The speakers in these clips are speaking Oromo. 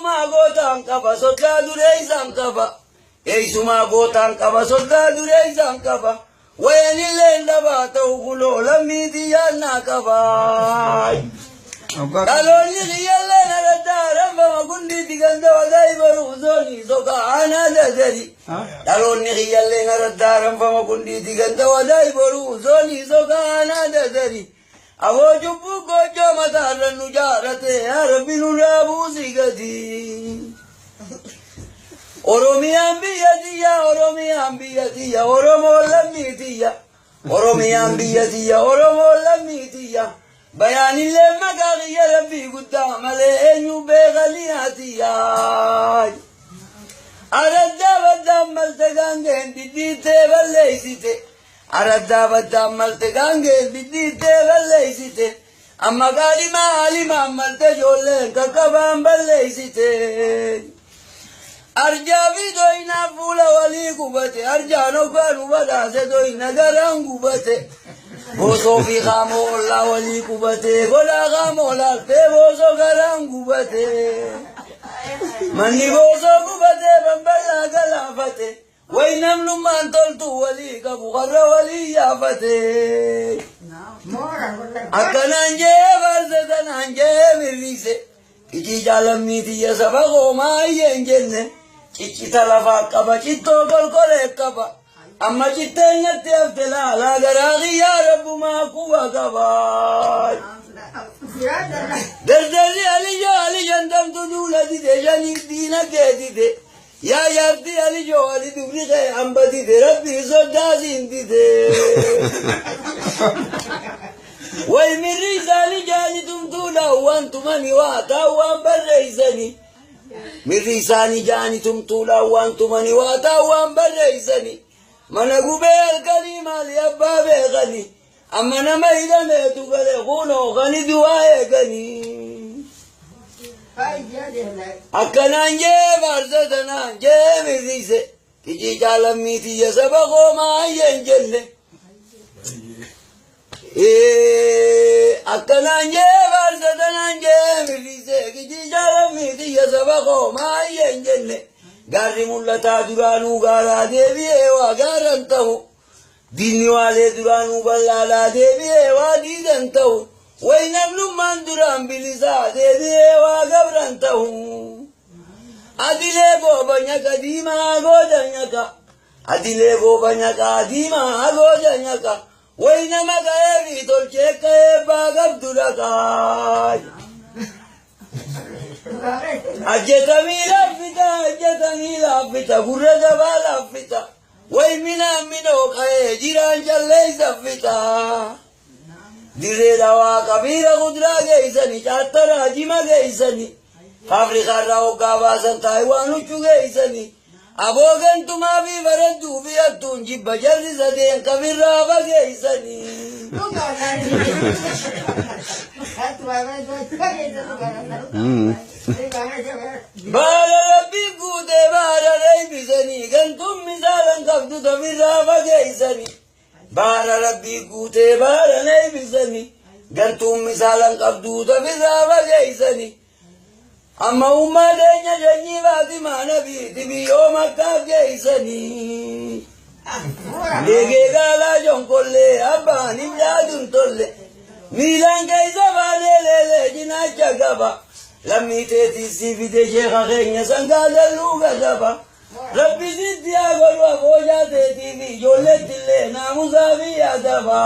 Eessumaa gootaan qaba soddaa dureessaan qaba. Eessumaa gootaan qaba soddaa dureessaan qaba. Wayanillee dhabaa ta'u kunoo lammii xiyyaannaa qaba. Dhaloonni kiyyallee nagaddaa ranfama gundiitti ganda wadaa baruu zoonii soka aanaa dadari. Dhaloonni kiyyallee nagaddaa ranfama gundiitti ganda wadaa baruu zoonii soka aanaa dadari. Aboo cubbuu gochoo mataarra nu jaarate yaa Rabbi nurraa buusii gadi. Oromiyaan biyya tiyya Oromiyaan biyya tiyya Oromoon lammii tiyya. Oromiyaan biyya tiyya Oromoon lammii tiyya. Bayaanillee maqaa kiyya Rabbii guddaa malee eenyu beekanii hatiyya. Araddaa baddaan malte gaangeen diddiittee balleessite. Araddaa baddaan malte gaangeen diddiittee balleessite. Amma qaalimaa alimaan malte ijoolleen qaqqabaan balleessite. Arjaa fi doyinaa fuula walii gubate. Arjaan hoggaa nu badhaase doyina garaan gubate. Boosoo fi qaamoo ollaa walii qubate. Godhaa qaamoo laaltee boosoo garaan gubate. Manni boosoo gubatee balbalaa galaafate. Way namnummaan toltu walii qabu warra walii yaafate. Akkanaan jee faarsa tanaan jee mirriise. Ijii jaalammii tiyya saba koomaa iyyeen jenne. Ciccita lafaa qaba cittoo kolkolee qaba. Amma citteen natti hafte laalaa garaa kiyyaa rabbumaa quba qaba. Dardarri aliyyoo aliyyan damtu duula dide shanii diina kee dide. Yaa jaartii aliyyoo ali dubri kee hamba dide rabbii soddaa siin dide. Way mirri isaanii jaani tumtuudha waan tumani waa ta'u waan barreessani. Mirri isaanii jaani tumtuudha waan tumani waa ta'u waan barreessani. Mana gubee halkanii maali abbaa beekani. Amma nama hidhameetu gale kunoo kani du'aa eeganii. Akkanaan jee faarsa tanaan jee mirriise. Ijii jaalammii tiyya saba koomaa iyyeen jenne. Akkanaan jee faarsa tanaan jee mirriise. Ijii jaalammii tiyya saba koomaa iyyeen jenne. Gaarri mul'ataa duraanuu gaaraa deebi'ee waa gaaran ta'u. Diinni waalee duraanuu bal'aadhaa deebi'ee waa diidan ta'u. Way namnummaan duraan bilisaa deebi'ee waa gabran ta'u. Adilee gooba nyaqa diimaa gooda nyaqa. Adilee gooba nyaqa diimaa gooda nyaqa. Way nama ga'ee fi tolchee ka'ee baa qabdu dhaqaa. Ajjetamii laaffita ajjetamii laaffita gurra dabaa laaffita. Way minaan minoo ka'ee jiraan callee saffita. Dirree dhawaa qabiira kuduraa geessani caattaraa jima geessani. Faafrikaarraa hoggaa baasan taayiwaan huccuu geessani. Aboo gantumaa fi bareedduu fi hattuun jibba jarri sadeen kamirraa fageessani. Baala rabbiin guutee baala reebisanii gantuun misaalan qabdu tamirraa fageessani. Baala rabbii guutee baala reebisanii gantuun misaalan qabdu tamirraa fageessani. Amma ummaa keenya sanyii Faatimaa Nabiiti biyyoo makkaaf geessanii. Eegee gaalaa jonkollee abbaan hin yaadun tolle. Miilaan keessa baanee leelee cinaacha qaba. Lammii teetii si fide sheeka keenya sangaa dalluu gadaba. Rabbi sitti haa godhu afooshaa teetii fi ijoolleetti illee naamusaa fi adaba.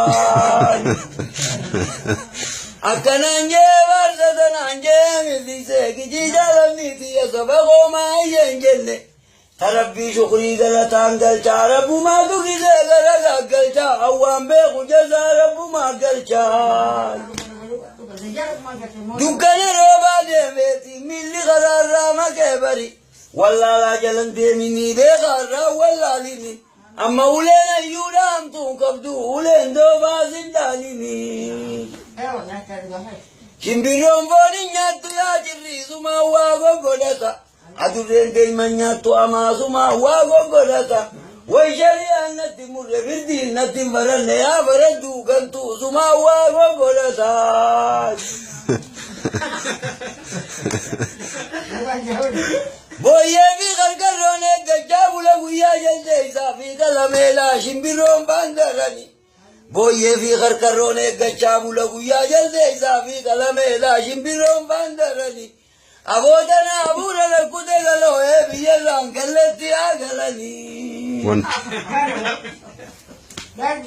Akkanaan jee faarsa tanaan jee mirriisee kijii jaalammii tiyya saba koomaa iyyeen jenne. Tarabbii shukrii galataan galchaa rabbumaatu gisee gara galchaa hawwaan beeku jasaa rabbumaa galchaa. Dukkana roobaa deemeeti miilli karaarraa makee bari. Wallaalaa jalan deeminii beekaarraa wallaalini. Amma uleen hayyuudha hamtuun qabdu uleen doofaa sin dhaalini. Shimbirroon foon hin nyaattu yaa jirriisumaa waa goggodhata. Adurreen deeman nyaattu amaasumaa waa goggodhata. Way shari'aan natti murre firdiin natti hin baranne yaa bareedduu gantuu sumaa waa goggodhata. Booyyee fi qarqarroon eeggachaa bula guyyaa jaldeessaa fi qalameelaa shimbirroon baandarani. Booyyee fi qarqarroon eeggachaa bula guyyaa jaldeessaa fi qalameelaa shimbirroon baandarani. Abootana abuura lakkute galoo'ee biyyarraan kallattii haa galanii.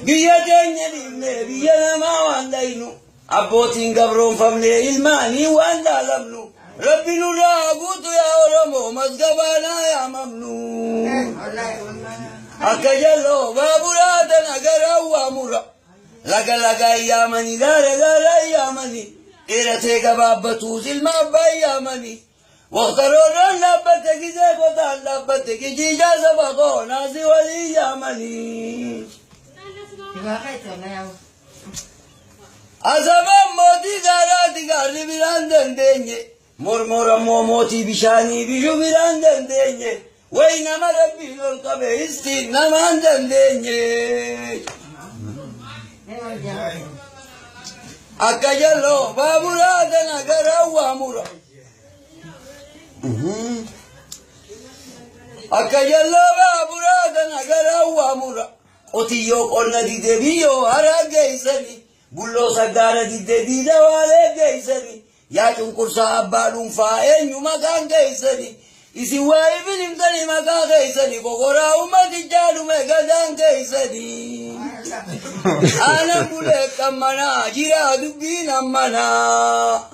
Biyya teenya dhiifnee biyya namaa waan dhaynu, abbootiin gabroonfamnee ilmaanii waan dhaalamnu, Rabbi nurraa guutu yaa Oromoo masgabaanaa yaamamnu. Akka jaloo baaburaa tana garaa waamura. Laga lagaa yaamanii, gaara gaara yaamanii, dheeratee gabaabbatuus ilma abbaa yaamanii. Waqtaroorraan dhaabbatte gisee qotaan dhaabbatte kijiijaa saba koo naasii walii yaamanii. Asabaan mootii gaaraati gaarri biraan dandeenye. Mormora immoo mootii bishaanii bishu biraan dandeenye. Wayi nama Rabbiin ol qabe istiin namaan dandeenye. Akka jaloo baaburaa tana garaa waamura. Akka jaloo baaburaa tana garaa waamura. Qotiyyoo qonna didee biyyoo haraa geessanii. Bulloo saggaara didee diida waalee geessanii. Yaa cunqursaa abbaa dhuunfaa eenyu maqaan geessanii. Isin waa'ee filimtanii maqaa geessanii kokoraa uummatichaa dhume gadaan geessanii. Aanan bulee qammanaa jira dubbiin ammanaa.